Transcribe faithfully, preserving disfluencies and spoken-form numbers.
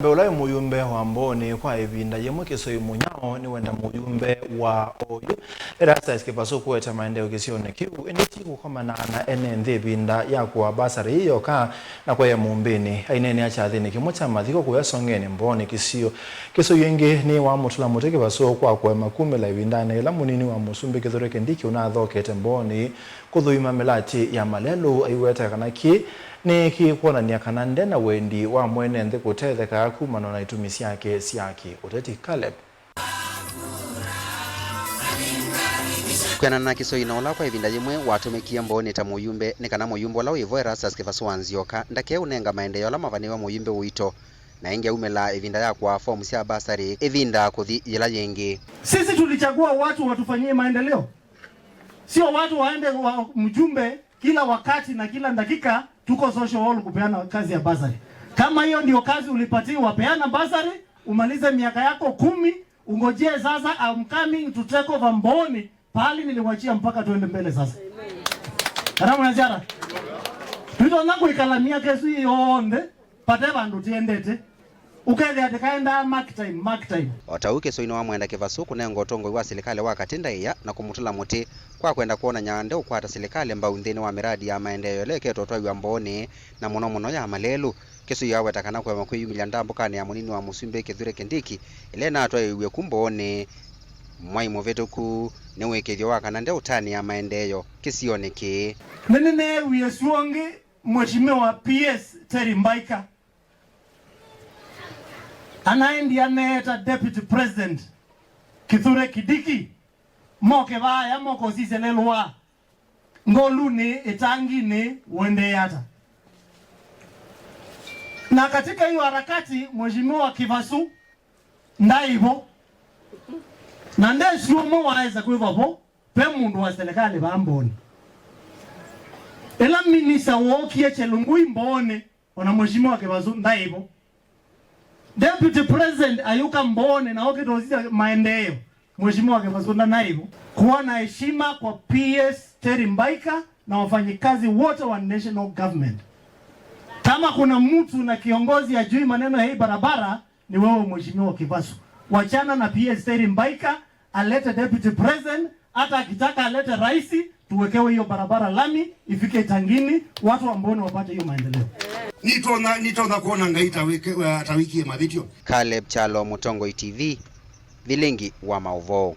Mbe ũla wĩ mũyumbe wa Mbooni kwa ĩvinda yĩmwe Kĩsoi Mũnyao nĩwenda mũyumbe wa oyu Erastus Kĩvasu kũete maendeeo kĩsionĩ kĩu, ĩndĩ ti kũkomana na ene nthĩ ĩvinda ya kũaa basarĩ yĩ yoka na kũya mũmbĩnĩ. Aineenea kyathĩnĩ kĩmwe kya mathiko kũya Songeni, Mbooni, Kĩsio, Kĩsoi ĩngĩ nĩwamũtũla mũtĩ Kĩvasu kwa kũema kumĩla ĩvindanĩ yĩla mũnini wa mũsumbĩ Kithure Kindiki ũnathokete Mbooni kũthũima mĩlatĩ ya malelũ, aiweta kana kĩĩ nĩ kĩkwonany'a kana nde na wendi wa mwene nthĩ kũtetheka kumana na itumi syake sya kĩ-ũteti. Caleb. Kwĩanana na Kĩsoi, na ũla kwa ĩvinda yĩmwe watũmĩkie Mbooni ta mũyumbe, nĩ kana mũyumbe ũla wĩ vo Erastus Kĩvasu wa Nzioka ndake ũnenga maendeeo ala mavanĩwe mũyumbe ũito, na ĩngĩ aumĩla ĩvinda ya kũaa fomu sya basarĩ ĩvinda kũthi yĩla yĩngĩ. Sisi tulichagua watu watufanyie maendeleo, sio watu waende wa mjumbe kila wakati na kila dakika tuko social hall kupeana kazi ya basari. Kama hiyo ndio kazi ulipatiwa, peana basari, umalize miaka yako kumi, ungojee sasa, I'm coming to take over Mbooni, pahali niliwachia mpaka tuende mbele sasa. Kana mwanasiasa? Twitonya kwĩkala miaka ĩsu yonthe, pate vandũ tiendete. Ũkethĩa tĩkaendaa mark time, mark time. O ta ũu Kĩsoi nĩwamwenda Kĩvasu kũnengwa ũtongoi wa silikalĩ wa katĩ ndaĩa na kũmũtũla mũtĩ kwa kwenda kwonany'a ndeũkwata silikalĩ mbau nthĩnĩ wa mĩradi ya maendeeo ĩla ĩketwe ũtwaĩwa Mbooni, na mũno mũno ya malelũ. Kĩsoi aweta kana kũema kwĩyumĩlya ndambũkanĩ ya mũnini wa mũsumbĩ Kithure Kindiki ĩla ĩnatwaĩiw'e ku Mbooni mwai mũvĩtũku nĩ ũĩkĩĩthyo wa kana ndeũtanĩa maendeeo kĩsionĩ kĩĩ. Nĩnĩneewie syũngĩ Mheshimiwa P S Terry Mbaika anaendie aneeta Deputy President Kithure Kindiki moke vaya moke ũsisye lelũ wa ngolunĩ ĩtanginĩ ũendee ata. Na katika hiyo harakati, Mheshimiwa Kĩvasu ndaĩ vo, na ndesĩ ũmwe waesa kwĩva vo, ve mũndũ wa serikali vaa Mbooni. Ĩla minista wookie Chelungui Mbooni, ona Mheshimiwa Kĩvasu ndaĩ vo. Deputy President ayũka Mbooni na okĩta ũsisya maendeeo, Mheshimiwa Kĩvasu ndanaĩ vo. Kuwa na heshima kwa P S Terry Mbaika na wafanyikazi wote wa national government. Kama kuna mtu na kiongozi ajui maneno ya hii barabara, ni wewe Mheshimiwa Kĩvasu. Wachana na P S Terry Mbaika, alete Deputy President, hata akitaka alete rais, tuwekewe hiyo barabara lami, ifike Itangini, watu wa Mbooni wapate hiyo maendeleo. Nitonya, nitonya kuona Ngai ta wĩke-, uh, ta wĩkie mavĩtyo. Caleb Kyalo, Mũtongoi T V, Vilingi wa Maũvoo.